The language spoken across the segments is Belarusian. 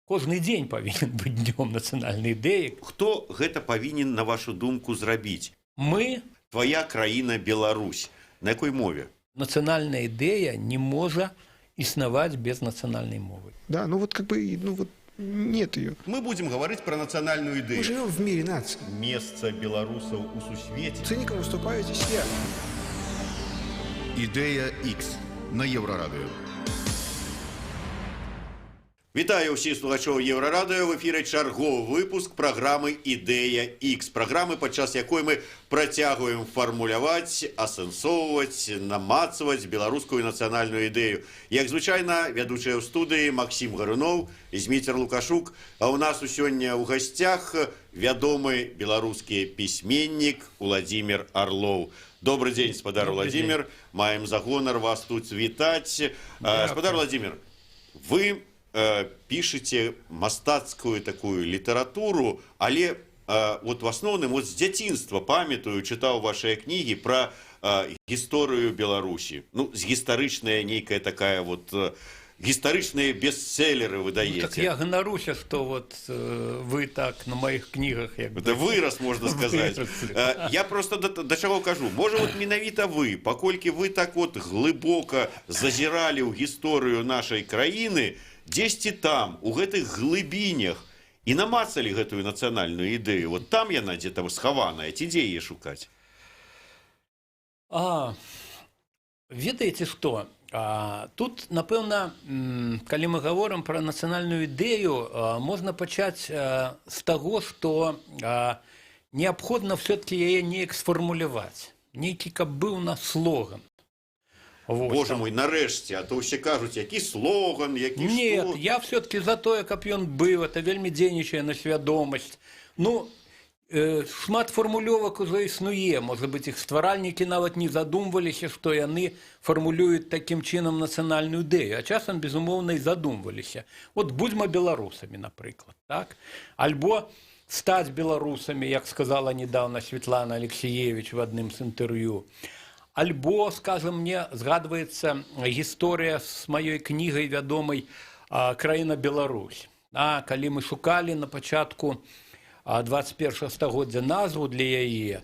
Кожны дзень павінен быць днём нацыянальнай ідэі. Хто гэта павінен, на вашу думку, зрабіць? Мы. Твоя краіна Беларусь. На якой мове? Нацыянальная ідэя не можа існаваць без нацыянальнай мовы. Да, ну вот как бы, ну вот нет ее. Мы будем гаварыць про нацыянальную Мы ідэю. живем в мире наций. Месца беларусаў у сусвеце. Циником выступаю здесь я. Ідэя X на Еўрарадыё. Вітаю ўсіх слухачоў Еўрарадыё. В эфіры чарговы выпуск праграмы «Ідэя X», праграмы, падчас якой мы працягваем фармуляваць, асэнсоўваць, намацваць беларускую нацыянальную ідэю. Як звычайна, вядучыя ў студыі Максім Гаруноў і Зміцер Лукашук, а ў нас у сёння ў гасцях вядомы беларускі пісьменнік Уладзімір Арлоў. Добры дзень, спадар Добры. Уладзімір, маем за гонар вас тут вітаць. Спадар Уладзімір, вы пішаце мастацкую такую літаратуру, але вот в асноўным, вот з дзяцінства памятаю, чытаў вашыя кнігі пра гісторыю Беларусі. Ну, з гістарычная нейкая такая вот гістарычныя бестселлеры Ну, выдаеце. так я ганаруся, что вот вы так на моих книгах як бы Это вырас, можно сказать. Выраслі. Я просто да чаго кажу. Можа, вот менавіта вы, паколькі вы так вот глыбока зазіралі ў гісторыю нашай краіны, дзесьці там, у гэтых глыбінях, і намацалі гэтую нацыянальную ідэю. Вот там яна дзе-то схаваная, ці дзе яе шукаць? Ведаеце што? Тут, напэўна, калі мы гаворым пра нацыянальную ідэю, можна пачаць з таго, што неабходна все-таки яе неяк сфармуляваць. Нейкі, каб быў у нас слоган. Вот, Боже там. мой, нарэшце, а то ўсе кажуць, які слоган, які Нет, што. я все-таки за тое, каб ён быў, это вельмі дзейнічае на свядомасць. Ну, шмат фармулёвак ужо існуе, можа быць, іх стваральнікі нават не задумваліся, што яны фармулююць такім чынам нацыянальную ідэю, а часам, безумоўна, і задумваліся. Вот «Будзьма беларусамі», напрыклад, так? Альбо «Стаць беларусамі», як сказала недавно Светлана Алексіевіч в адным з інтэрв'ю. Альбо, скажем, мне згадваецца гісторыя з маёй кнігай вядомай «Краіна Беларусь». Калі мы шукалі на пачатку 21 стагоддзя назву для яе,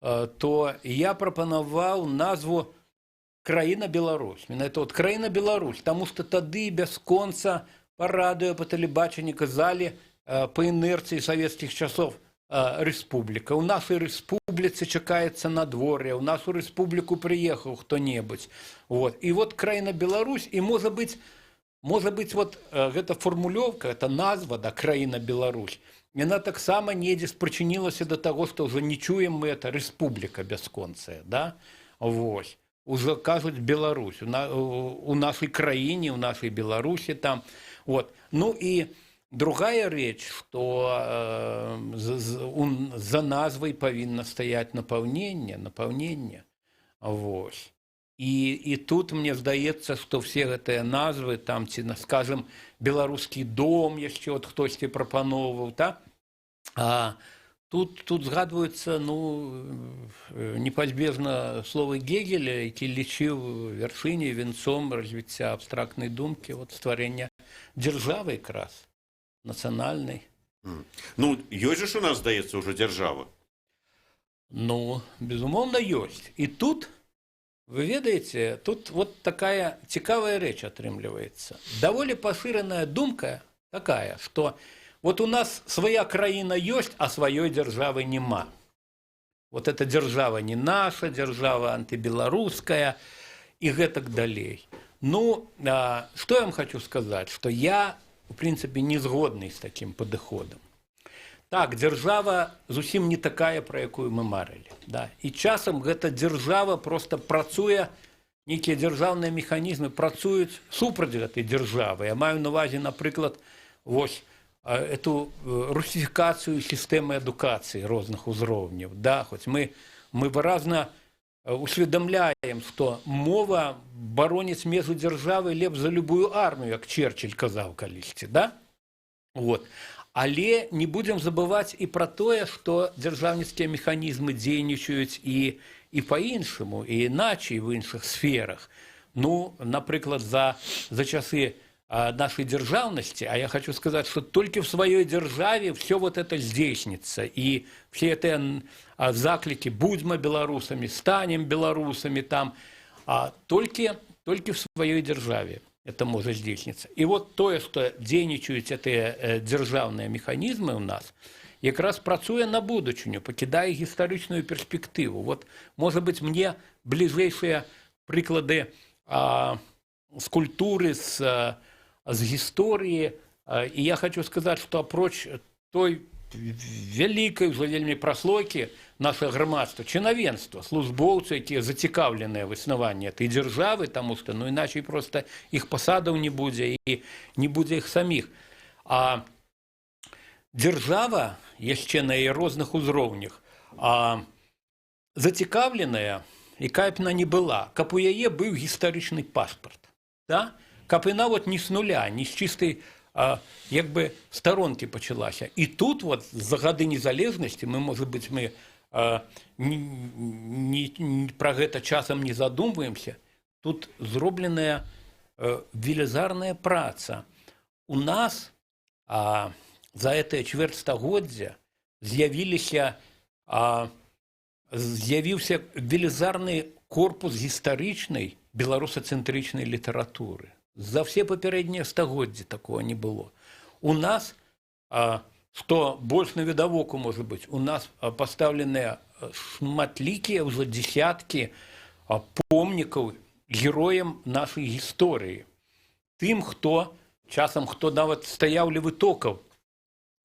то я прапанаваў назву «Краіна Беларусь». Менавіта вот «Краіна Беларусь», таму што тады бясконца па радыё, па тэлебачанні казалі па інерцыі савецкіх часоў рэспубліка. У нашай рэспубліцы чакаецца надвор'е, у нашу рэспубліку прыехаў хто-небудзь. Вот. І вот «Краіна Беларусь», і можа быць, вот гэта фармулёўка, это назва, да, «Краіна Беларусь», яна таксама недзе спрычынілася да таго, што ўжо не чуем мы это «рэспубліка» бясконцая, да? Вось. Уже кажуць «Беларусь», у нашай краіне, у нашай Беларусі там. Вот. Ну і другая рэч, што за назвай павінна стаяць напаўненне, напаўненне. Вось. І тут мне здаецца, што все гэтыя назвы там ці, скажем, «Беларускі дом» яшчэ от хтосьці прапаноўваў, та? Тут згадваюцца, ну, непазбежна словы Гегеля, які лічыў вяршыняй, венцом развіцця абстрактнай думкі вот стварэння дзяржавы якраз нацыянальнай. Ну, ёсць жа ж у нас, здаецца, ўжо дзяржава. Ну, безумоўна, ёсць. І тут, вы ведаеце, тут вот такая цікавая рэч атрымліваецца. Даволі пашыраная думка такая, што вот у нас свая краіна ёсць, а сваёй дзяржавы няма. Вот эта дзяржава не наша, дзяржава антыбеларуская і гэтак далей. Ну, што я вам хочу сказаць, што я, у прынцыпе, не згодны з такім падыходам. Так, дзяржава зусім не такая, пра якую мы марылі. Да? І часам гэта дзяржава просто працуе, нейкія дзяржаўныя механізмы працуюць супраць гэтай дзяржавы. Я маю на увазе, напрыклад, вось эту русіфікацыю сістэмы адукацыі розных узроўняў. Да? Хоць мы выразна усведамляем, што мова бароніць межу дзяржавы лепш за любую армію, як Черчилль казаў калісьці, да? Вот. Але не будзем забываць і пра тое, што дзяржаўніцкія механізмы дзейнічаюць і па-іншаму, і іначай в іншых сферах. Ну, напрыклад, за часы нашай дзяржаўнасці, а я хочу сказаць, что толькі в сваёй дзяржаве все вот это здзейсніцца, і все это заклікі «будзьма беларусамі», «станем беларусамі» там, толькі в сваёй дзяржаве это можа здзейсніцца. І вот тое, што дзейнічаюць гэтыя дзяржаўныя механізмы ў нас, якраз працуе на будучыню, пакідае гістарычную перспектыву. Вот, можа быць, мне бліжэйшыя прыклады з культуры, з гісторыі. І я хочу сказаць, што апроч той вялікай ўжо вельмі праслойкі нашага грамадства, чынавенства, службоўцы, якія зацікаўленыя в існаванні этой дзяржавы, таму што, ну, іначай проста іх пасадаў не будзе і не будзе іх саміх. А дзяржава яшчэ на яе розных узроўнях зацікаўленая, якая б яна не была, каб у яе быў гістарычны пашпарт, да? Каб і нават не з нуля, не з чыстай як бы старонкі пачалася. І тут вот за гады незалежнасці мы, можа быць, мы не, пра гэта часам не задумваемся. Тут зробленая велізарная праца. У нас за гэтае чвэрць стагоддзя з'явіўся велізарны корпус гістарычнай беларусацэнтрычнай літаратуры. За все папярэднія стагоддзі такого не было. У нас, што больш навідавоку, можа быць, у нас пастаўленыя шматлікія ўжо дзесяткі помнікаў героям нашай гісторыі. Тым, хто часам, хто нават стаяў ля вытокаў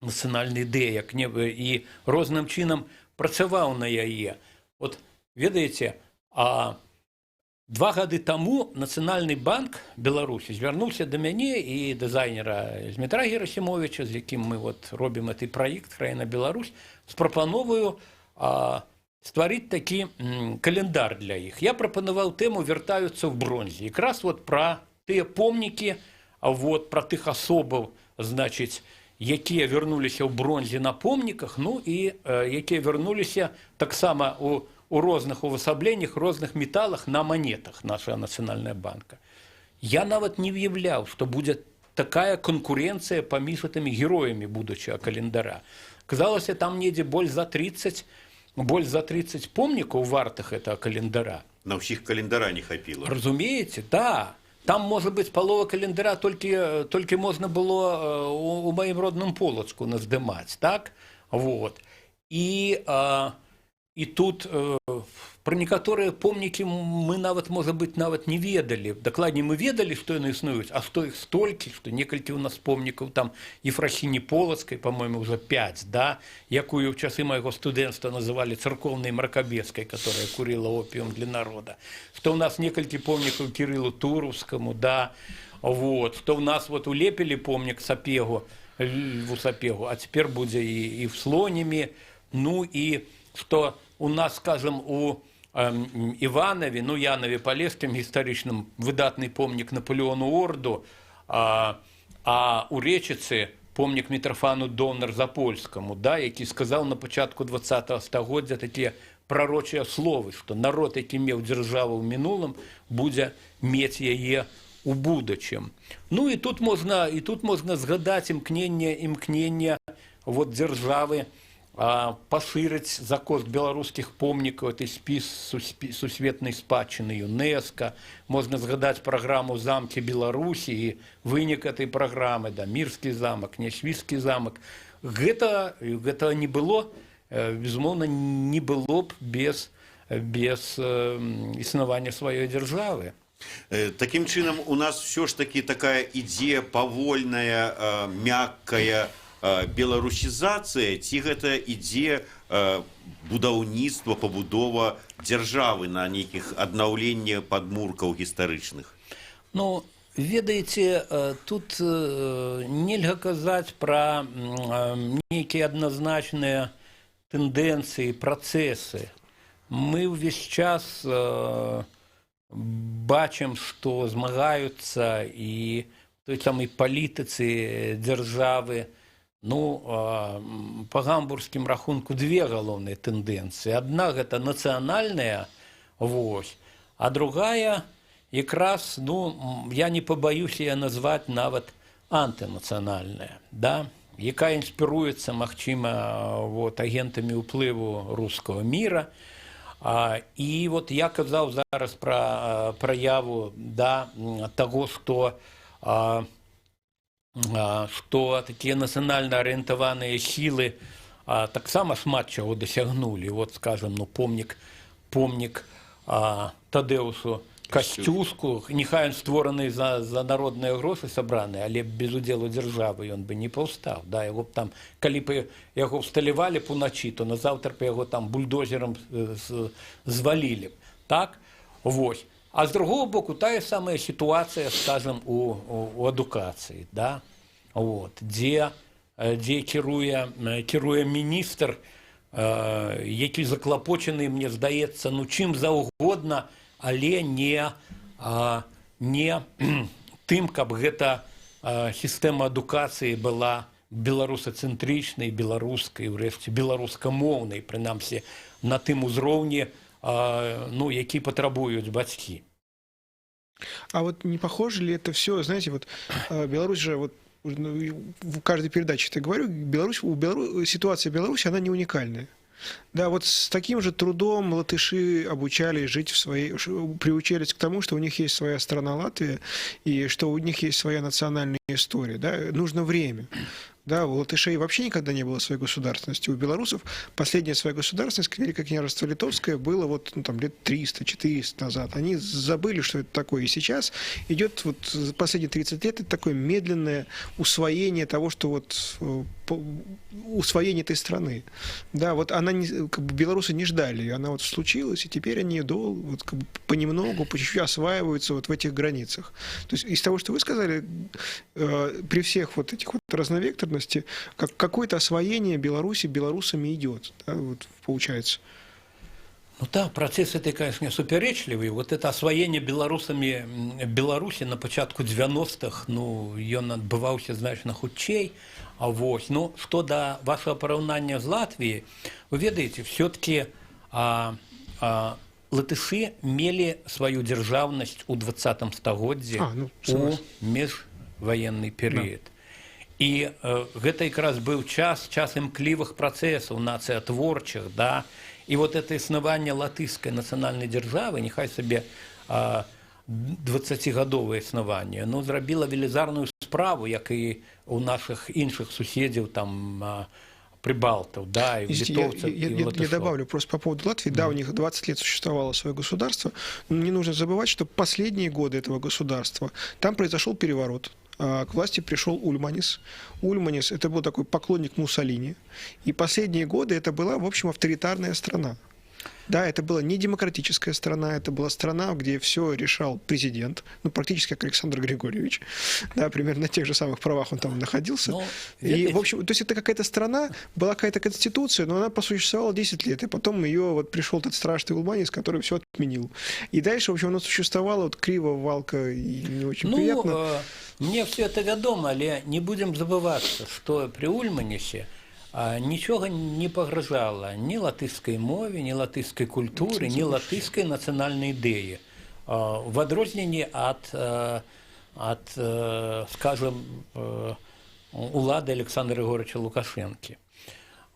нацыянальнай ідэі, як не і розным чынам працаваў на яе. Вот ведаеце, 2 гады таму Нацыянальны банк Беларусі звярнуўся да мяне і дызайнера Змітра Герасімовича, з якім мы вот робім гэты праект «Краіна Беларусь», з прапановаю стварыць такі календар для іх. Я прапанаваў тэму «Вяртаюцца ў бронзе». Якраз вот пра тыя помнікі, вот пра тых асобаў, значыць, якія вярнуліся ў бронзе на помніках, ну і якія вярнуліся таксама у розных увасабленнях, розных металах на манетах нашага Нацыянальная банка. Я нават не уяўляў, што будзе такая канкурэнцыя паміж гэтымі героямі будучага календара. Казалася, там недзе больш за 30 помнікаў, вартых этого календара. На ўсіх календара не хапіла. Разумееце, да. Там, можа быць, палова календара толькі можна было у маім родным Полацку наздымаць, так? Вот. І тут пра некаторыя помнікі мы нават, можа быць, нават не ведалі. Дакладней, мы ведалі, што яны існуюць, а што іх столькі, што некалькі ў нас помнікаў там Ефрасіні Полацкай, по-моему, уже 5, да, якую ў часы майго студэнцтва называлі царкоўнай мракабескай, которая курила опиум для народа. Што ў нас некалькі помнікаў Кірылу Тураўскаму, да, вот, што ў нас вот улепілі помнік Сапегу, Льву Сапегу, а цяпер будзе і в Слоніме, ну і што у нас, скажем, у Іванаве, ну, Янаве Палескім гістарычным, выдатны помнік Наполеону Орду, а у Рэчыцы помнік Мітрафану Доўнар-Запольскаму, да, які сказаў на пачатку 20 стагоддзя такія прарочыя словы, што народ, які меў дзяржаву ў мінулым, будзе мець яе у будучым. Ну і тут можна згадаць імкненне вот дзяржавы пашырыць за кошт беларускіх помнікаў гэты спіс сусветнай спадчыны ЮНЕСКА. Можна згадаць праграму «Замкі Беларусі» і вынік этой праграмы, да, Мірскі замак, Нясвіжскі замак. Гэта не было, безумоўна, не было б без існавання сваёй дзяржавы. Такім чынам, у нас все ж таки такая ідзе павольная, мяккая беларусізацыя ці гэта ідзе будаўніцтва, пабудова дзяржавы на нейкіх аднаўленне падмуркаў гістарычных? Ну, ведаеце, тут нельга казаць пра нейкія адназначныя тэндэнцыі, працэсы. Мы ўвесь час бачым, што змагаюцца і той самай палітыцы дзяржавы, ну, па гамбургскім рахунку две галоўныя тэндэнцыі. Адна — гэта нацыянальная, вось, а другая якраз, ну, я не пабаюся яе назваць нават антынацыянальная, да, якая інспіруецца, магчыма, вот, агентамі ўплыву рускага мира. І вот я казаў зараз пра праяву, да, таго, што такія нацыянальна арыентаваныя сілы таксама шмат чаго дасягнулі. Вот, скажем, ну, помнік Тадэусу Касцюшку, няхай ён створаны за народныя грошы сабраныя, але без удзелу дзяржавы ён бы не паўстаў. Да, яго б там, калі б яго ўсталявалі б уначы, то назаўтра б яго там бульдозерам звалілі б. Так? Вось. А з другого боку, тая самая сітуацыя, скажем, у адукацыі, да? Вот, дзе кіруе міністр, які заклапочаны, мне здаецца, ну, чым заўгодна, але не тым, каб гэта сістэма адукацыі была беларусацэнтрычнай, беларускай, урэшце, беларускамоўнай, прынамсі, на тым узроўні, ну, які патрабуюць бацькі. А вот не похоже ли это все, знаете, вот Беларусь же, вот, ну, и в каждой передаче это говорю, Беларусь, ситуация в Беларуси, она не уникальная. Да, вот с таким же трудом латыши обучались жить в своей, приучались к тому, что у них есть своя страна Латвия и что у них есть своя национальная история. Да, нужно время. Да, у латышей вообще никогда не было своей государственности. У белорусов последняя своя государственность, Великое княжество Литовское, было вот, ну, там, лет 300-400 назад. Они забыли, что это такое. И сейчас идет вот за последние 30 лет это такое медленное усвоение того, что вот усвоение этой страны. Да, вот она не, как бы белорусы не ждали ее, она вот случилась, и теперь они вот, как бы понемногу, по чуть-чуть осваиваются вот в этих границах. То есть из того, что вы сказали, при всех вот этих вот разновекторности, какое-то освоение Беларуси белорусами идет, да, вот получается. Ну да, процесс это, конечно, супярэчлівы. Вот это освоение беларусамі Беларусі на пачатку 90-х, ну, ён адбываўся значна хутчэй. А вось, ну, што да вашага параўнання з Латвіяй, вы ведаеце, все-таки латышы мелі сваю дзяржаўнасць у 20 стагоддзі, А, ну, у согласен. міжваенны перыяд. І гэта якраз быў час імклівых працэсаў нацыятворчых, да. І вот это існаванне латышскай нацыянальнай дзяржавы, няхай сабе 20гадовае існаванне, ну, зрабіла велізарную справу, як і у нашых іншых суседзяў там, прыбалтаў, да, і ў Извините, літоўцаў, і ў я латышоў. добавлю просто по поводу Латвии. Да, у них 20 лет существовало свое государство. Но не нужно забывать, что последние годы этого государства там произошел переворот. К власти пришел Ульманис. Ульманис — это был такой поклонник Муссолини. И последние годы это была, в общем, авторитарная страна. Да, это была не демократическая страна, это была страна, где все решал президент, ну, практически как Александр Григорьевич, да, примерно на тех же самых правах он там находился. Ну, И, ведаеце, в общем, то есть это какая-то страна, была какая-то конституция, но она просуществовала 10 лет, и потом ее вот пришел этот страшный Улманис, который все отменил. И дальше, в общем, она существовала вот криво, валко и не очень Ну, приятно. Мне все это вядома, але не будзем забывацца, што пры Ульманісе нічога не пагражала ні латышскай мове, ні латышскай культуры, ні латышскай нацыянальнай ідэі. В адрозненне ад, скажем, улады Александра Григорьевича Лукашэнкі.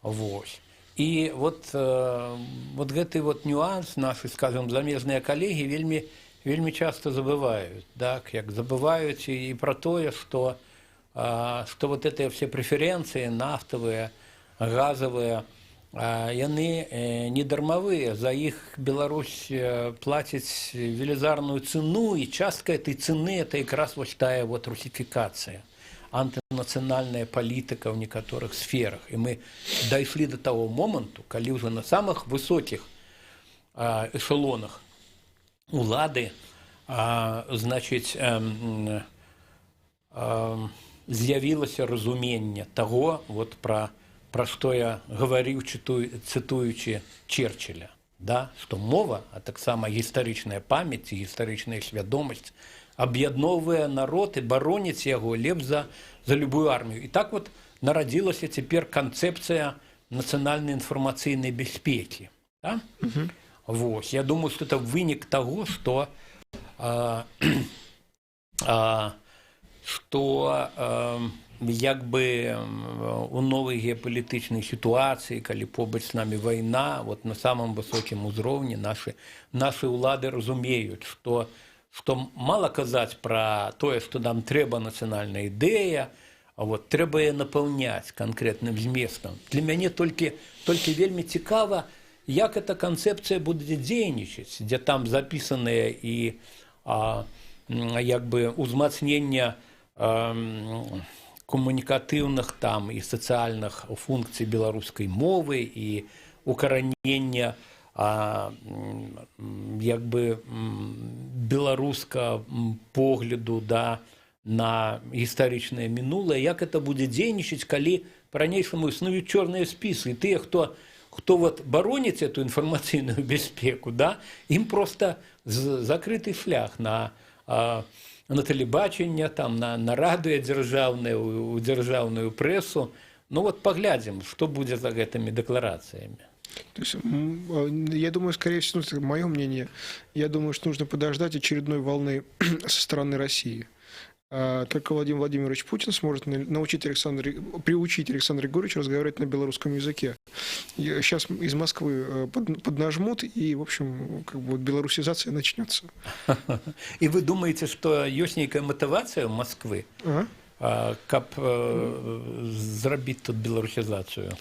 Вось. І вот гэты вот нюанс наши, скажем, замежныя калегі вельмі, вельмі часто забываюць, так, як забываюць і пра тое, што вот это все прэферэнцыі нафтавыя, газавыя, яны не дармавыя, за іх Беларусь плаціць велізарную цену, і частка этой цены — это якраз вось тая вот русіфікацыя, антынацыянальная палітыка ў некаторых сферах. І мы дайшлі до таго моманту, калі ўжо на самых высокіх эшелонах улады, значыць, з'явілася разуменне таго, вот пра што я гаварыў, цытуючы Черчилля, да, што мова, а таксама гістарычная памяць і гістарычная свядомасць аб'ядноўвае народ і бароніць яго лепш за любую армію. І так вот нарадзілася цяпер канцэпцыя нацыянальнай інфармацыйнай бяспекі. Да? Вось. Я думаю, што это вынік таго, што што як бы у новай геапалітычнай сітуацыі, калі побач з намі вайна, вот на самым высокім узроўні нашы ўлады разумеюць, што мала казаць пра тое, што нам трэба нацыянальная ідэя, а вот трэба яе напаўняць канкрэтным зместам. Для мяне толькі вельмі цікава, як эта канцэпцыя будзе дзейнічаць, дзе там запісаныя і як бы узмацнення камунікатыўных там і сацыяльных функцый беларускай мовы і укаранення як бы беларуска погляду, да, на гістарычнае мінулае, як это будзе дзейнічаць, калі па-ранейшаму існуюць чорныя спісы, і тыя, хто вот бароніць эту інфармацыйную бяспеку, да, ім просто закрыты шлях на тэлебачанне, там, на радыё дзяржаўнае, у дзяржаўную прэсу. Ну вот паглядзім, што будзе за гэтымі дэкларацыямі. То есть, я думаю, скорее всего, ну, это мое мнение, я думаю, что нужно подождать очередной волны со стороны России. Только Владимир Владимирович Путин сможет научить Александра, приучить Александра Григорьевича разговаривать на белорусском языке. Сейчас из Москвы поднажмут, и, в общем, как бы вот белорусизация начнется. І вы думаеце, што ёсць нейкая матывацыя ў Масквы, каб зрабіць тут беларусізацыю?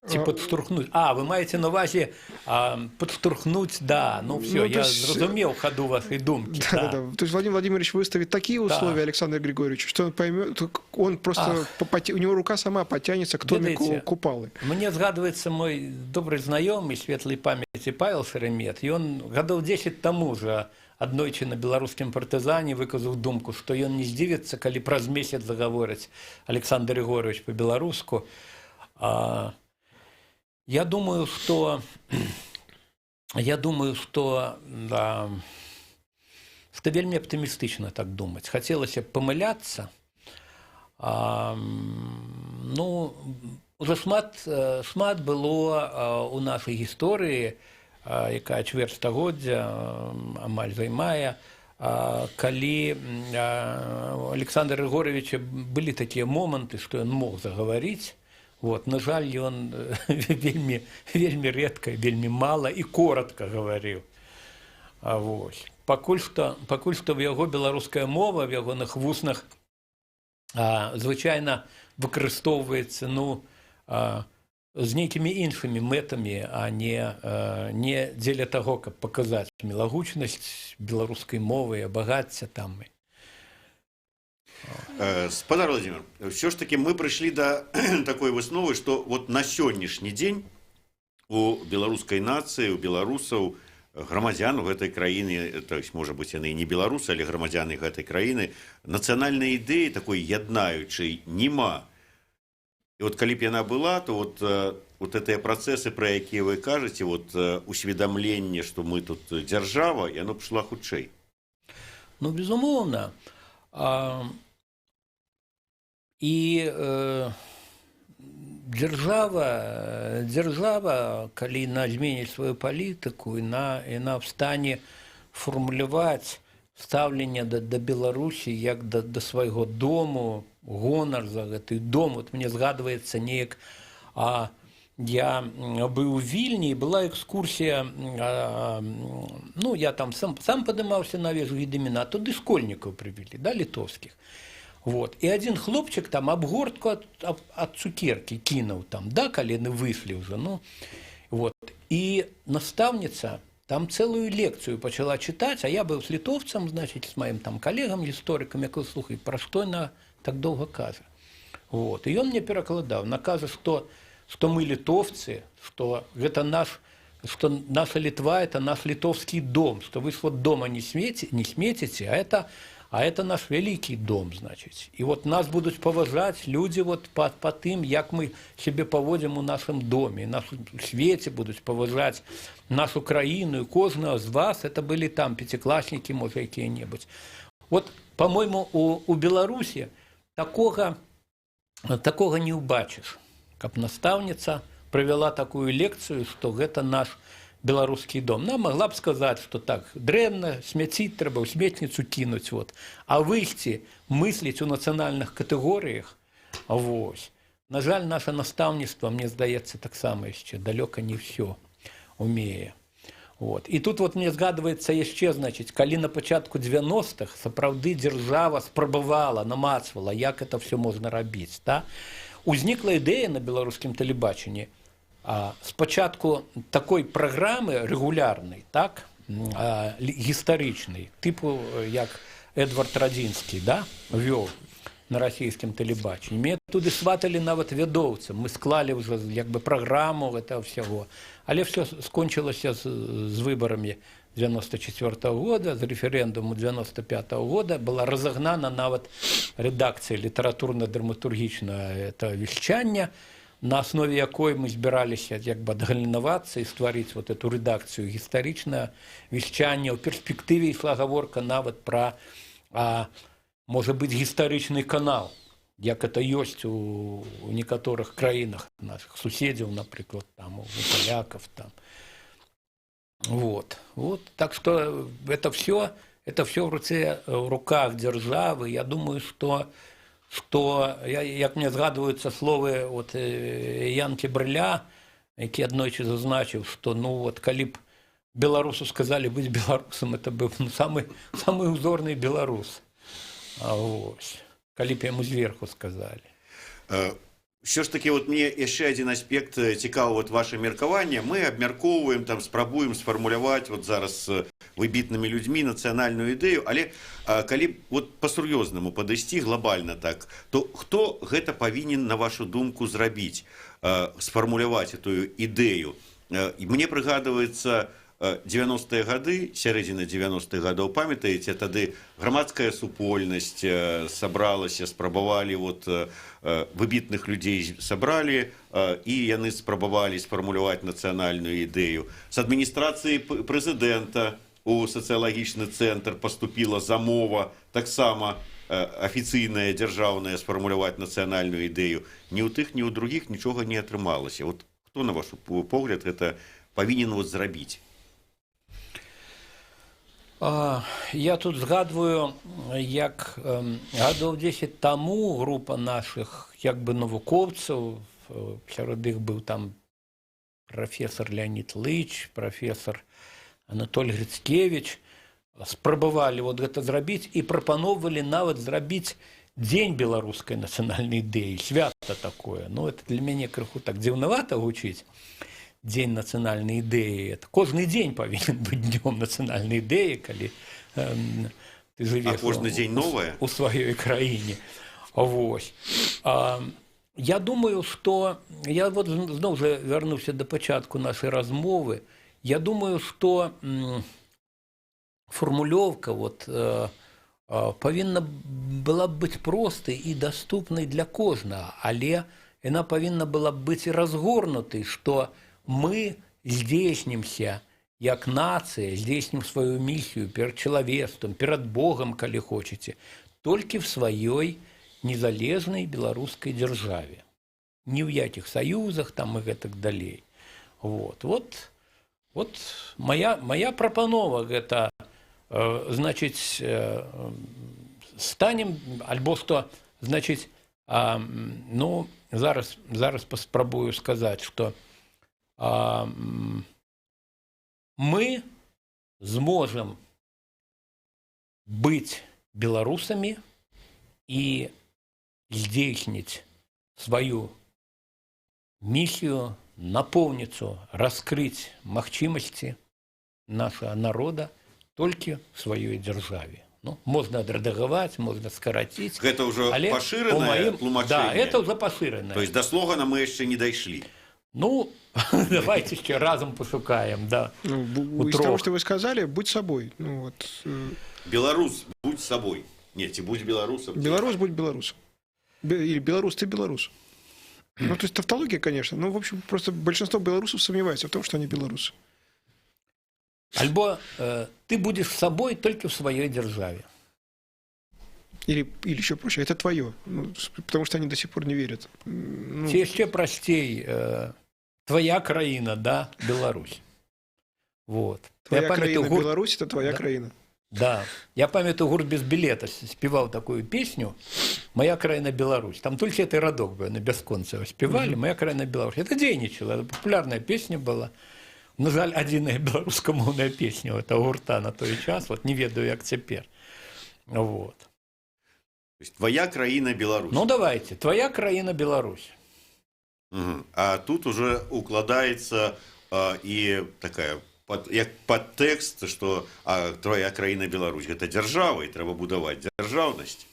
Ці падштурхнуць? Вы маеце на увазе падштурхнуць, да, ну все, Ну, я то есть, зразумеў хаду вашай думкі. Да. То есть Владимир Владимирович выставит такие условия Александру Григорьевичу, что он поймет, он просто у него рука сама потянется к томику Ведаеце, Купалы. Мне згадваецца мой добры знаёмы светлай памяці Павел Шарамет. Ён гадоў 10 таму уже аднойчы на «Беларускім партызане» выказаў думку, што ён не здзівіцца, калі праз месяц загаворыць Александр Григорьевич па-беларуску. Я думаю, што, да, што вельмі аптымістычна так думаць. Хацелася б памыляцца. Ну, уже шмат было у нашай гісторыі, якая чвэрць стагоддзя амаль займае, калі у Александра Григорьевича былі такія моманты, што ён мог загаварыць. Вот, на жаль, ён вельмі, вельмі рэдка, вельмі мала і коротко гаварыў. Вось. Пакуль што в яго беларуская мова в ягоных вуснах звычайна выкарыстоўваецца, ну, з нейкімі іншымі мэтамі, а не дзеля таго, каб паказаць мілагучнасць беларускай мовы, багацця там. Спадар Владимир, все ж таки мы прыйшлі да такой высновы, что вот на сённяшні дзень у беларускай нацыі, у беларусаў, грамадзян гэтай краіны, то есть, можа быть, яны і не беларусы, але грамадзяны гэтай краіны, нацыянальнай ідэі такой яднаючай нема. І вот калі б яна была, то вот гэтыя працэсы, пра якія вы кажаце, вот усведамленне, што мы тут дзяржава, яно б шла хутчэй. Ну, безумоўна. І дзяржава, калі яна зменіць сваю палітыку, яна в стане фармуляваць стаўленне да Беларусі як да свайго дому, гонар за гэты дом. Вот мне згадваецца неяк, я быў у Вільні, была экскурсія, ну, я там сам падымаўся на вежу Гедыміна, туды школьнікаў прывялі, да, літоўскіх. Вот. І адзін хлопчык там абгортку ад цукеркі кінуў там, да, калі яны выйшлі ўжо. Ну, вот. І настаўніца там цэлую лекцыю пачала чытаць, а я быў з літоўцам, значит, з маім там калегам, гісторыкам, я кажу: «Слухай, пра што яна так доўга кажа?» Вот. І ён мне перакладаў, яна кажа, што мы літоўцы, што гэта наш, что наша Литва – это наш литовский дом, что вы вот дома не, смеете, не сметите, а это наш великий дом, значит. И вот нас будут паважаць люди вот по тым, як мы себе паводзім у нашем доме, нас у свеце будут паважаць нашу краіну, и кожнага з вас, это были там пятиклассники, может, какие-нибудь. Вот, по-моему, у Беларуси такога не ўбачыш, каб настаўніца правяла такую лекцыю, што гэта наш Беларускі дом. Нам могла б сказаць, что так дрэнна, смяціць, трэба ў сметніцу кінуць, вот. А выйсці мысліць у нацыянальных катэгорыях, вось. На жаль, наше настаўніцтва, мне здаецца, таксама яшчэ далёка не ўсё умее. Вот. І тут вот мне згадваецца яшчэ, значыць, калі на пачатку 90-х сапраўды дзяржава спрабавала, намацвала, як это все можна рабіць, да? Узнікла ідэя на беларускім тэлебачанні спачатку такой праграмы рэгулярнай, так, гістарычнай, тыпу як Эдвард Радзінскі, да, вёў на расійскім тэлебачанні. Мяне туды сваталі нават вядоўцам. Мы склалі ўжо як бы праграму этого всяго. Але все скончылася з выбарамі 94 -го года, з рэферэндуму 95 -го года. Была разагнана нават рэдакцыя літаратурна-драматургічнага это вяшчання, на аснове якой мы збіраліся як бы адгалінавацца і стварыць вот эту рэдакцыю гістарычнага вяшчання. У перспектыве ішла гаворка нават пра можа быць, гістарычны канал, як это ёсць у некаторых краінах наших суседзяў, напрыклад, там у палякаў там. Вот. Вот. Так что это все в руках дзяржавы. Я думаю, что як мне згадваюцца словы вот, Янкі Брыля, які аднойчы зазначыў, что, ну вот, калі б беларусу сказали быць беларусам, это быў, ну, самы, самы узорны беларус. А вось. Калі б яму зверху сказали. Що ж таки, вот мне яшчэ один аспект цікавы, вот ваше меркаванне. Мы абмяркоўваем там, спрабуем сфармуляваць вот зараз з выбітнымі людзьмі нацыянальную ідэю, але калі вот па-сур'ёзнаму падысці, глобальна так, то хто гэта павінен, на вашу думку, зрабіць, сфармуляваць эту ідэю? І мне прыгадваецца 90-е гады, сярэдзіна 90-х гадоў, памятаеце, тады грамадская супольнасць сабралася, спрабавалі вот выбітных людзей сабралі, і яны спрабавалі сфармуляваць нацыянальную ідэю. З адміністрацыі прэзідэнта у сацыялагічны цэнтр паступіла замова таксама афіцыйная дзяржаўная сфармуляваць нацыянальную ідэю. Ні ў тых, ні ў другіх нічога не атрымалася. Вот хто, на ваш погляд, гэта павінен вот зрабіць? Я тут згадваю, як гадоў 10 таму група нашых як бы навукоўцаў, сярод іх быў там прафесор Леонид Лыч, прафесор Анатоль Грыцкевич, спрабавалі вот гэта зрабіць і прапаноўвалі нават зрабіць дзень беларускай нацыянальнай ідэі, свята такое. Ну, это для мяне крыху так дзіўнавата гучыць. Дзень нацыянальнай ідэі. Это кожны дзень павінен быць днём нацыянальнай ідэі, калі ты жывеш А кожны дзень новае? у сваёй краіне. Вось. Я думаю, что я вот зноў жа вярнуся да пачатку нашай размовы. Я думаю, что фармулёўка вот, павінна была б быць простай і даступнай для кожнага, але яна павінна была б быць і разгорнутай, што мы здзейснімся як нацыя, здзейснім сваю місію перад чалавецтвам, перад Богам, калі хочаце, толькі в сваёй незалежнай беларускай дзяржаве. Ні ў якіх саюзах там і гэтак далей. Вот, вот, вот моя прапанова гэта, значыць, станем альбо што, значыць, ну, зараз паспрабую сказаць, што мы зможам быць беларусамі і здзейсніць сваю місію, напоўніцу, раскрыць магчымасці нашага народа толькі в сваёй дзяржаве. Ну, можна адрэдагаваць, можна скараціць. Гэта ўжо але пашыранае у маім тлумачэнне? Да, это ўжо пашыранае. То есть да слогана мы яшчэ не дайшлі. Ну, давайте еще разом пошукаем, да. Ну, У из того, трох. что вы сказали, будь собой. Ну, вот, Беларус, будь собой. Не, ці будь беларусам. Белорус, будь белорусом. Или белорус, ты белорус. Ну, то есть тавтология, конечно. Ну, в общем, просто большинство белорусов сомневаются в том, что они белорусы. Альбо ты будешь собой только в своей державе. Или еще проще, это твое. Ну, потому что они до сих пор не верят. Ну, Ці яшчэ прасцей, твоя краіна, да, Беларусь. Вот. Твоя Я памятаю, краіна гурт Беларусь — это твоя Да. краіна. Да. Я памятаю, гурт «Без билета» спевал такую песню «Моя краіна Беларусь». Там только этот радок был, на бясконца спевали «Моя краіна Беларусь». Это дзейнічала, это популярная песня была. На жаль, адзіная беларускамоўная песня у этого гурта на той час, вот не ведаю, як цяпер. Вот. То есть «Твоя краіна Беларусь». Ну давайте, «Твоя краіна Беларусь». Мгм. А тут уже укладаецца і такая як падтэкст, что твоя краіна Беларусь — гэта дзяржава, і трэба будаваць дзяржаўнасць.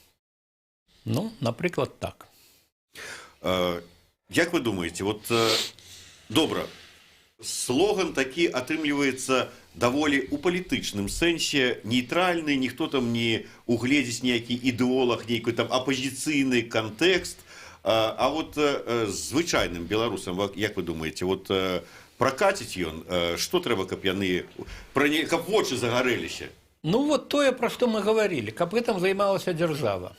Ну, напрыклад, так. Як вы думаете, вот добра, слоган такі атрымліваецца даволі у палітычным сэнсе нейтральны, ніхто там не угледзіць ніякі ідэолаг, нейкі там апазіцыйны кантэкст. А вот звычайным беларусам, як вы думаете, вот пракаціць ён, што трэба, каб яны каб вочы загарэліся? Ну вот тое, пра што мы гаварылі, каб гэтым займалася дзяржава.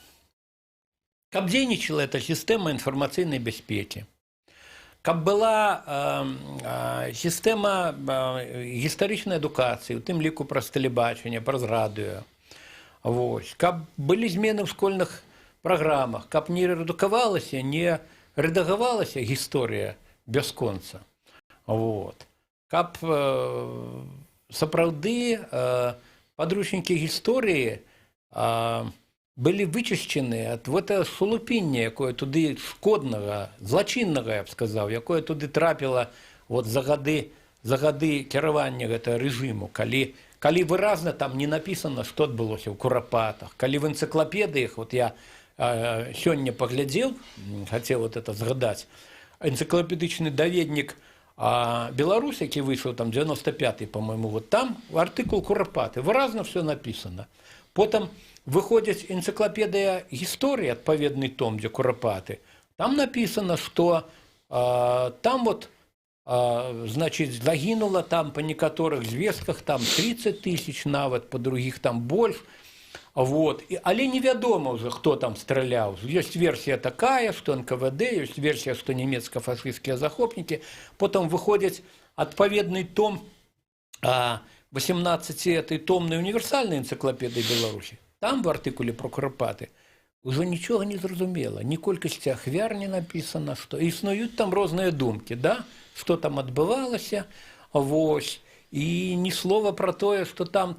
Каб дзейнічала эта сістэма інфармацыйнай бяспекі. Каб была сістэма гістарычнай адукацыі, у тым ліку праз тэлебачанне, праз радыё. Вось. Каб былі змены ў школьных праграмах, каб не рэдукавалася, не рэдагавалася гісторыя бясконца. Вот. Каб сапраўды падручнікі гісторыі былі вычышчаны ад вот этого сулупіння, якое туды шкоднага, злачыннага, я б сказаў, якое туды трапіла вот за гады кіравання гэтага рэжыму, калі выразна там не напісана, што адбылося ў Курапатах, калі в энцыклапедыях, вот я сёння паглядзеў, хацеў вот это згадаць, энцыклапедычны даведнік Беларусь, які выйшаў там 95, по-моему, вот там артыкул «Курапаты», выразна все написано. Потым выходзіць энцыклапедыя гісторыі, адпаведны том, дзе Курапаты. Там написано, что там вот, значит, загінула там по некаторых звестках там 30 тысяч нават, по других там больш. Вот. Але невядома ўжо, хто там страляў. Ёсць версія такая, што НКВД, ёсць версія, што нямецка-фашысцкія захопнікі. Потым выходзіць адпаведны том 18 этой томнай універсальнай энцыклапедыі Беларусі. Там в артыкуле про Курапаты ўжо нічога не зразумела, ні колькасці ахвяр не напісана, што існуюць там розныя думкі, да? Што там адбывалася, вось. І ні слова пра тое, што там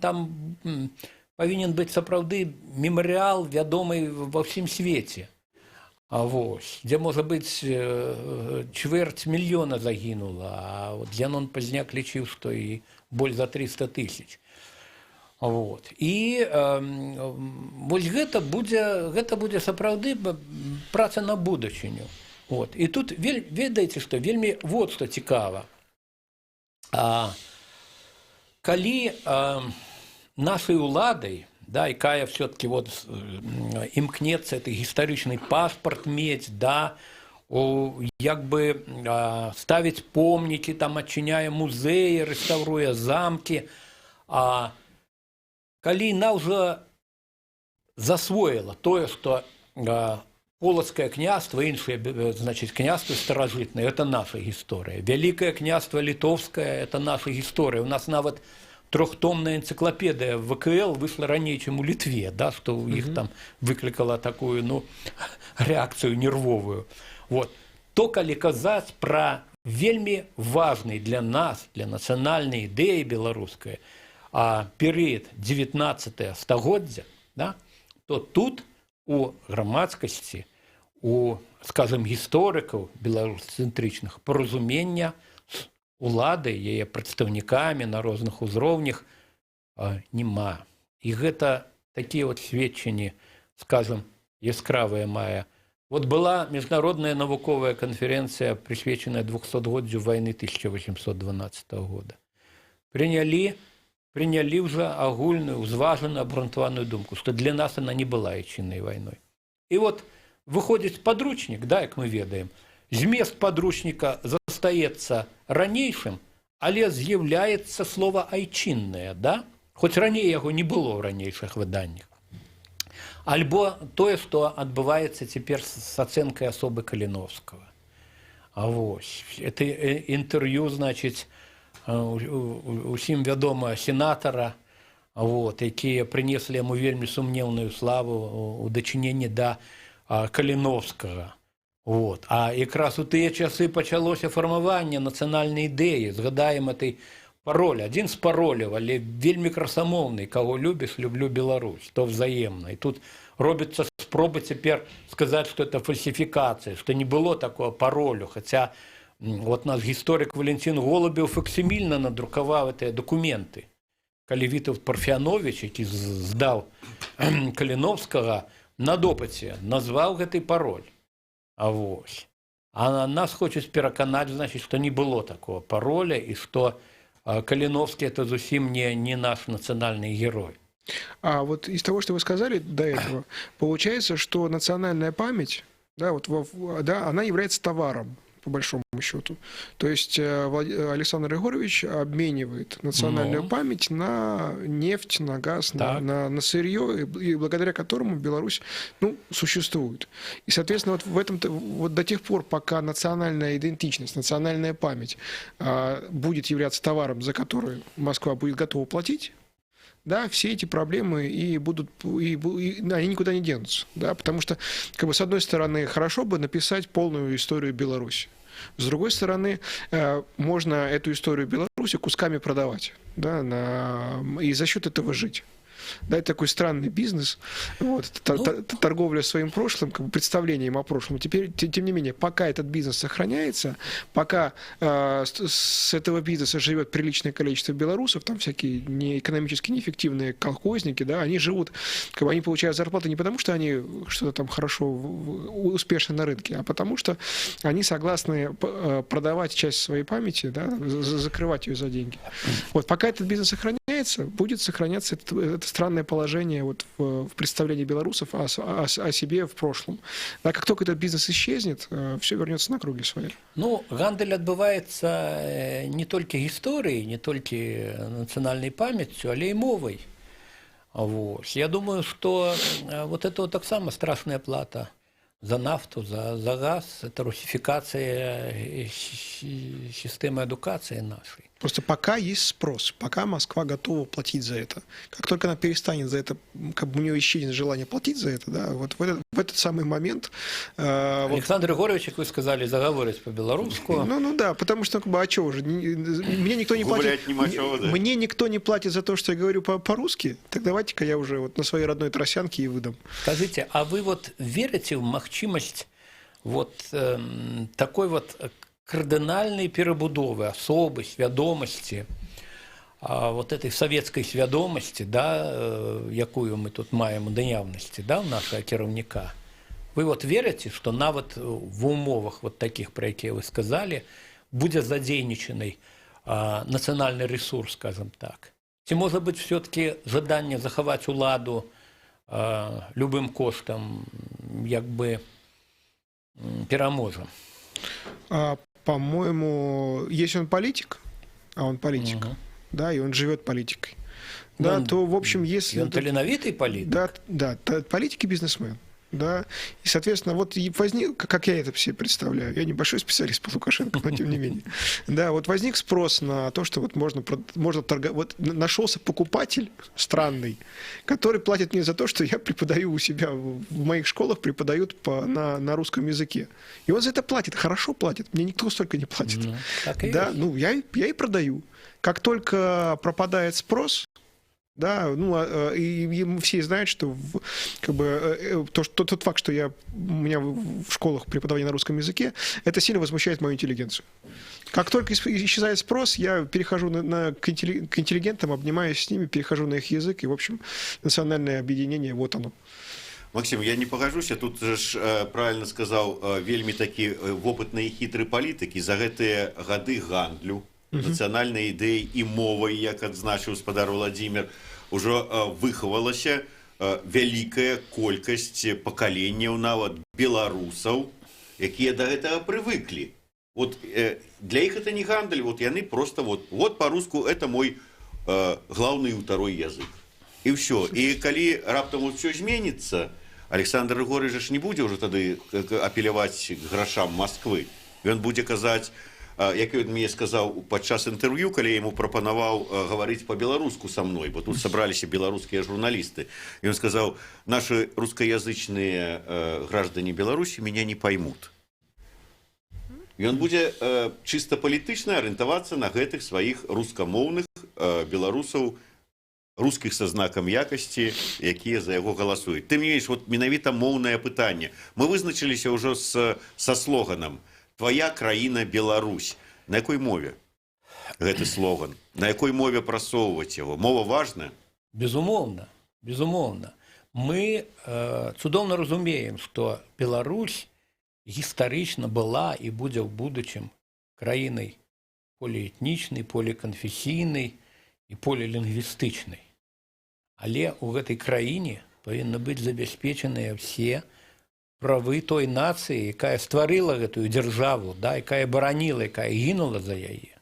павінен быць сапраўды мемарыал, вядомы ва ўсім свеце. А вось, дзе можа быць чвэрць мільёна загінула, а вот Зянон Пазняк лічыў, што і больш за 300 тысяч. Вот. І вось гэта будзе сапраўды праца на будучыню. Вот. І тут ведаеце, што вельмі вот што цікава. Калі нашай уладай, да, якая все-таки вот імкнецца это гістарычны пашпарт мець, да, як бы ставіць помнікі, там адчыняе музеі, рэстаўруе замкі, а калі яна ўжо засвоіла тое, што Полацкае княства, іншыя, значит, княствы старажытныя — это наша гісторыя. Вялікае княства Літоўскае — это наша гісторыя. У нас нават трохтомная энцыклапедыя ВКЛ выйшла раней, чым у Літве, да, што ў іх там выклікала такую, ну, рэакцыю нервовую. Вот. То калі казаць пра вельмі важны для нас, для нацыянальнай ідэі беларускай, перыяд 19 стагоддзя, да, то тут у грамадскасці, у, скажем, гісторыкаў беларусцэнтрычных паразумення з уладай, яе прадстаўнікамі на розных узроўнях няма. І гэта такія вот сведчанні, скажем, яскравыя мае. Вот была міжнародная навуковая канферэнцыя, прысвечаная 200годдзю вайны 1812 года. Прынялі ўжо агульную, узважаную, абгрунтаваную думку, што для нас она не была айчыннай вайной. І вот выходзіць падручнік, да, як мы ведаем, змест падручніка застаецца ранейшым, але з'яўляецца слова «айчынная», да? Хоць раней яго не было ў ранейшых выданнях. Альбо тое, што адбываецца цяпер з ацэнкай асобы Каліноўскага. А вось это інтэрв'ю, значыць, усім вядомага сенатара, вот, якія прынеслі яму вельмі сумнеўную славу у дачыненні да Каліноўскага. Вот. А якраз у тыя часы пачалося фармаванне нацыянальнай ідэі. Згадаем этой пароль, адзін з пароляў, але вельмі красамоўны: «Каго любіш?» «Люблю Беларусь», то взаемна. І тут робіцца спроба цяпер сказаць, што это фальсіфікацыя, што не было такого паролю, хаця вот наш гісторык Валентин Голубев факсімільна надрукаваў гэтыя дакументы. Калі Вітаўт Парфянович, які здаў Каліноўскага на допыце, назваў гэты пароль. А вось. А нас хочуць пераканаць, значит, што не было такого пароля і што Каліноўскі это зусім не наш нацыянальны герой. А вот из того, что вы сказали до этого, получается, что национальная память, да, вот, да, она является товаром, по большому счету. То есть Александр Григорьевич обменивает национальную Ну. память на нефть, на газ, на сырье, и благодаря которому Беларусь, ну, существует. И, соответственно, вот в этом вот до тех пор, пока национальная идентичность, национальная память будет являться товаром, за который Москва будет готова платить, да, все эти проблемы и будут, и они никуда не денутся, да, потому что, как бы, с одной стороны, хорошо бы написать полную историю Беларуси, с другой стороны, можно эту историю Беларуси кусками продавать, да, и за счет этого жить. Да, это такой странный бизнес, вот, Ну. торговля своим прошлым, как бы представлением о прошлом. Теперь, тем не менее, пока этот бизнес сохраняется, пока с этого бизнеса живет приличное количество белорусов, там всякие не, экономически неэффективные колхозники, да, они живут, как бы они получают зарплату не потому, что они что-то там хорошо, успешны на рынке, а потому что они согласны продавать часть своей памяти, да, закрывать ее за деньги. Вот пока этот бизнес сохраняется, будет сохраняться это странное положение вот в представлении белорусов о себе в прошлом. Да, как только этот бизнес исчезнет, все вернется на круги свои. Ну, гандаль адбываецца не толькі гісторыяй, не толькі нацыянальнай памяццю, але і мовай. Вось. Я думаю, што вот это вот таксама страшная плата за нафту, за газ, это русіфікацыя сістэмы адукацыі нашай. Просто пока есть спрос, пока Москва готова платить за это. Как только она перестанет за это, как бы у нее исчезнет желание платить за это, да, вот в этот самый момент вот Александр Григорьевич, как вы сказали, загаворыць па-беларуску. Ну да, потому что, как бы, а что уже? Мне никто не платит. Гулять нема чего, да. Мне никто не платит за то, что я говорю по-русски. Так давайте-ка я уже вот на своей родной трасянке и выдам. Скажите, а вы вот верыце ў магчымасць вот такой вот кардынальнай перабудовы асобы, свядомасці, вот этой савецкай свядомасці, да, якую мы тут маем у наяўнасці, да, у нашага кіраўніка? Вы вот верыце, што нават в умовах вот таких, пра якія вы сказалі, будзе задзейнічаны нацыянальны ресурс, скажем так? Ці можа быць, все-таки жаданне захаваць уладу любым коштам як бы пераможа? По-моему, если он политик, а он политик, да, и он живет политикой, да, то, в общем, если Ён таленавіты палітык. Да, политик и бизнесмен. Да, и, соответственно, вот и возник, как я это себе представляю, я небольшой специалист по Лукашенко, но тем не менее. Да, вот возник спрос на то, что вот можно торговать, вот нашелся покупатель странный, который платит мне за то, что я преподаю у себя, в моих школах преподают на русском языке. И он за это платит, хорошо платит, мне никто столько не платит. Ну, так и Да, есть. ну, я и продаю. Как только пропадает спрос, да, ну, и все знают, что как бы, то, что, тот факт, что у меня в школах преподавание на русском языке, это сильно возмущает мою интеллигенцию. Как только исчезает спрос, я перехожу к интеллигентам, обнимаюсь с ними, перехожу на их язык, и, в общем, национальное объединение, вот оно. Максим, я не пагажуся. Тут же ж, правильно сказаў вельмі такі вопытны і хітры палітык, і за гэтыя гады гандлю нацыянальнай ідэі і мовай, як адзначыў спадар Владимир, ужо выхавалася вялікая колькасць пакаленняў нават беларусаў, якія да гэтага прывыклі. Вот для іх это не гандаль, вот яны просто вот по-руску это мой главный и второй язык. І ўсё. І калі раптам вот все зменіцца, Александр Григорьевич ж не будзе ўжо тады апеляваць к грашам Москвы. Ён будзе казаць: Як ён мне сказаў падчас інтэрв'ю, калі я яму прапанаваў гаварыць па-беларуску са мной, бо тут сабраліся беларускія журналісты. Ён сказаў: «Наши русскоязычные граждане Беларуси меня не поймут». Ён будзе чыста палітычна арыентавацца на гэтых сваіх рускамоўных беларусаў, рускіх са знакам якасці, якія за яго галасуюць. Тым не менш, вот менавіта моўнае пытанне. Мы вызначыліся ўжо са слоганам «Твоя краіна Беларусь». На якой мове гэты слоган? На якой мове прасоўваць яго? Мова важная? Безумоўна, безумоўна. Мы цудоўна разумеем, што Беларусь гістарычна была і будзе ў будучым краінай поліэтнічнай, поліканфесійнай і полілінгвістычнай. Але ў гэтай краіне павінны быць забяспечаныя ўсе правы той нацыі, якая стварыла гэтую дзяржаву, да, якая бараніла, якая гінула за яе.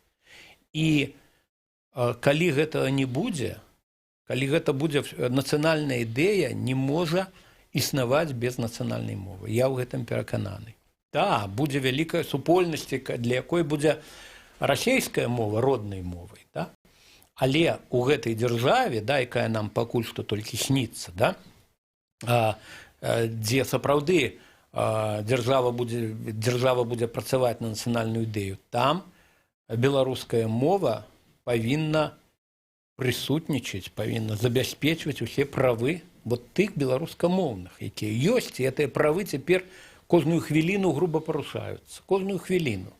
І калі гэтага не будзе, калі гэта будзе нацыянальная ідэя не можа існаваць без нацыянальнай мовы. Я ў гэтым перакананы. Да, будзе вялікая супольнасць, для якой будзе расійская мова роднай мовай, да? Але у гэтай дзяржаве, да, якая нам пакуль што толькі сніцца, да, дзе сапраўды дзяржава будзе працаваць на нацыянальную ідэю, там беларуская мова павінна прысутнічаць, павінна забяспечваць усе правы вот тых беларускамоўных, якія ёсць, і гэтыя правы цяпер кожную хвіліну груба парушаюцца, кожную хвіліну.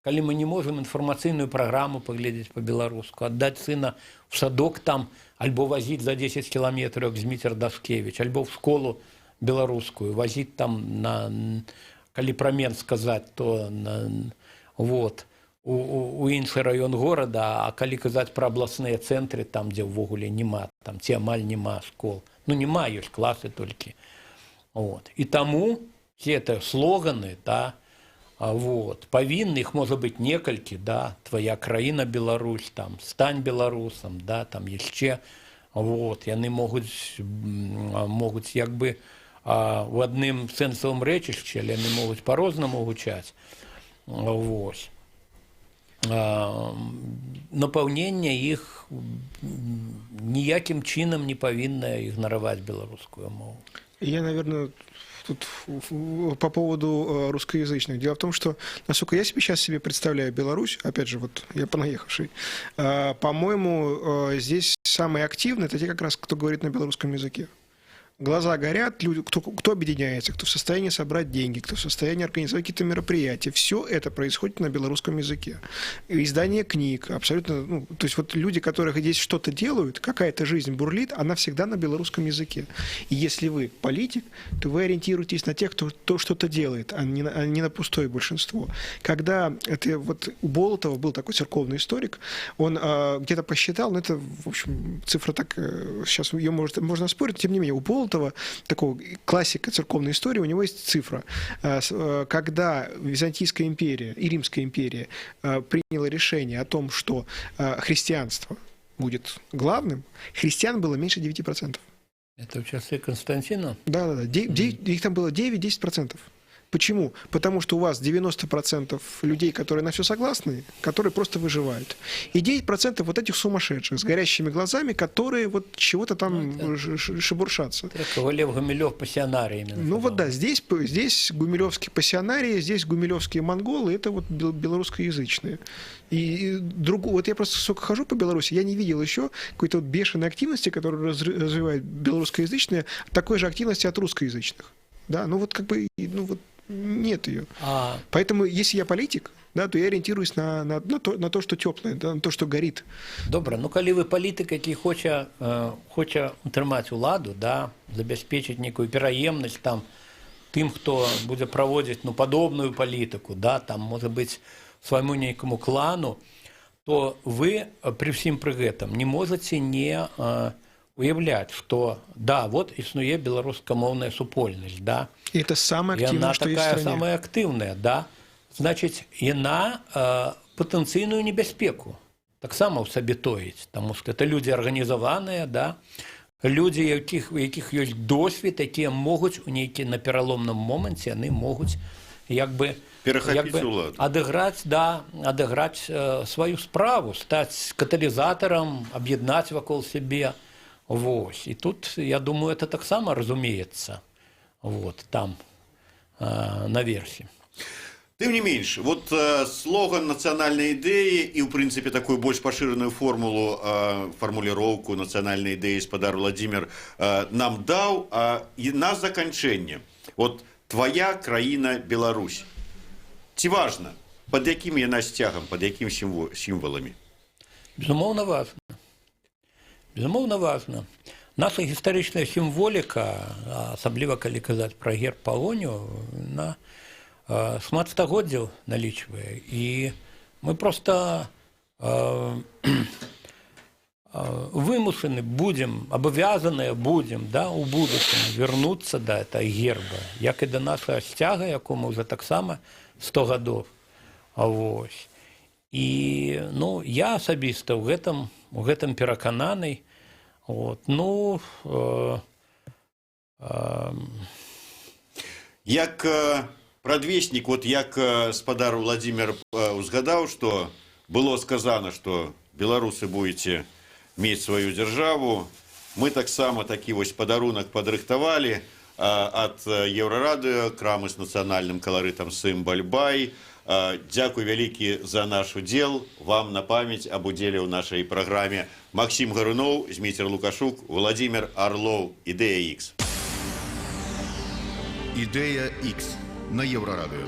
Калі мы не можам інфармацыйную праграму паглядзець па-беларуску, аддаць сына в садок там альбо вазіць за 10 кіламетраў, як Зміцер Дашкевич, альбо в школу беларускую вазіць там на, калі пра Менск сказаць, то на, вот, у іншы раён горада, а калі казаць пра абласныя цэнтры, там, дзе ўвогуле няма, там ці амаль няма школ. Ну, няма, ёсць класы толькі. Вот. І таму все это слоганы, да, вот, павінны, іх можа быць некалькі, да, «Твоя краіна Беларусь», там, «Стань беларусам», да, там яшчэ, вот, яны могуць як бы у адным сэнсавым рэчышчы, але яны могуць по-рознаму гучаць. Вось. Напаўненне іх ніякім чынам не павінна ігнараваць беларускую мову. Я, наверное, тут по поводу русскоязычных. Дело в том, что, насколько я себе сейчас себе представляю Беларусь, опять же, вот я понаехавший, по-моему, здесь самые активные — это те как раз, кто говорит на белорусском языке. Глаза горят, люди, кто объединяется, кто в состоянии собрать деньги, кто в состоянии организовать какие-то мероприятия. Все это происходит на белорусском языке. Издание книг, абсолютно, ну, то есть вот люди, которые здесь что-то делают, какая-то жизнь бурлит, она всегда на белорусском языке. И если вы политик, то вы ориентируетесь на тех, кто что-то делает, а не на пустое большинство. Когда это вот у Болотова был такой церковный историк, он где-то посчитал, ну это, в общем, цифра так, сейчас ее можно спорить, тем не менее, у Болотова, такого классика церковной истории, у него есть цифра. Когда Византийская империя и Римская империя приняла решение о том, что христианство будет главным, христиан было меньше 9%. Это в часы Константина? Да. Их там было 9-10%. Почему? Потому что у вас 90% людей, которые на все согласны, которые просто выживают. И 9% вот этих сумасшедших с горящими глазами, которые вот чего-то там, ну, шебуршатся. Такого Лев Гумилев пассионарий именно. Ну вот да, здесь гумилевские пассионарии, здесь гумилевские монголы, это вот белорусскоязычные. И вот я просто сколько хожу по Беларуси, я не видел еще какой-то вот бешеной активности, которую развивают белорусскоязычные, такой же активности от русскоязычных. Да, ну вот как бы, ну вот нет ее. Поэтому, если я политик, да, то я ориентируюсь на то, что теплое, да, на то, что горит. Добра, ну калі вы палітык, які хоча утрымаць уладу, да, забяспечыць некую пераемнасць там тым, хто будзе праводзіць, ну, падобную палітыку, да, там, можа быць, свайму нейкаму клану, то вы пры ўсім пры гэтым не можаце не уяўляць, што да, вот існуе беларускамоўная супольнасць, да. И это самое активное, яна что такая есть в стране. Самая актыўная, да. Значыць, яна патэнцыйную небяспеку таксама ў сабе тоіць, таму што это людзі арганізаваныя, да, людзі, у якіх ёсць досвед, якія могуць у нейкі на пераломным моманце яны могуць як бы Перахапіць як бы уладу. Адыграць, да, адыграць сваю справу, стаць каталізатарам, аб'яднаць вакол сябе. Вось. І тут, я думаю, это таксама разумеецца, вот, там наверсе. Тым не менш, вот слоган нацыянальнай ідэі і, ў прынцыпе, такую больш пашыраную формулу, фармуліроўку нацыянальнай ідэі спадар Владимир нам даў, і на заканчэнне. Вот твоя краіна Беларусь. Ці важна, пад якім яна сцягам, пад якім сімваламі? Безумоўна, важна. Безумоўна, важна. Наша гістарычная сімволіка, асабліва калі казаць пра герб Пагоню, на шмат стагоддзяў налічвае. І мы просто вымушаны будзем, абавязаныя будзем, да, у будучым вярнуцца да этой герба, як і да нашага сцяга, якому ўжо таксама 100 гадоў. Вось. І, ну, я асабіста ў гэтым перакананы. Вот. Ну, Як прадвеснік, вот як спадар Владимир узгадаў, што было сказана, што беларусы будете мець сваю дзяржаву, мы таксама такі вось падарунак падрыхтавалі ад Еўрарадыё, крамы з нацыянальным каларытам Сымбальбай. Дзякуй вялікі за наш удзел. Вам на памяць аб удзеле ў нашай праграме Максім Гаруноў, Зміцер Лукашук, Владимир Арлоў, «Ідэя X». Ідэя X на Еўрарадыё.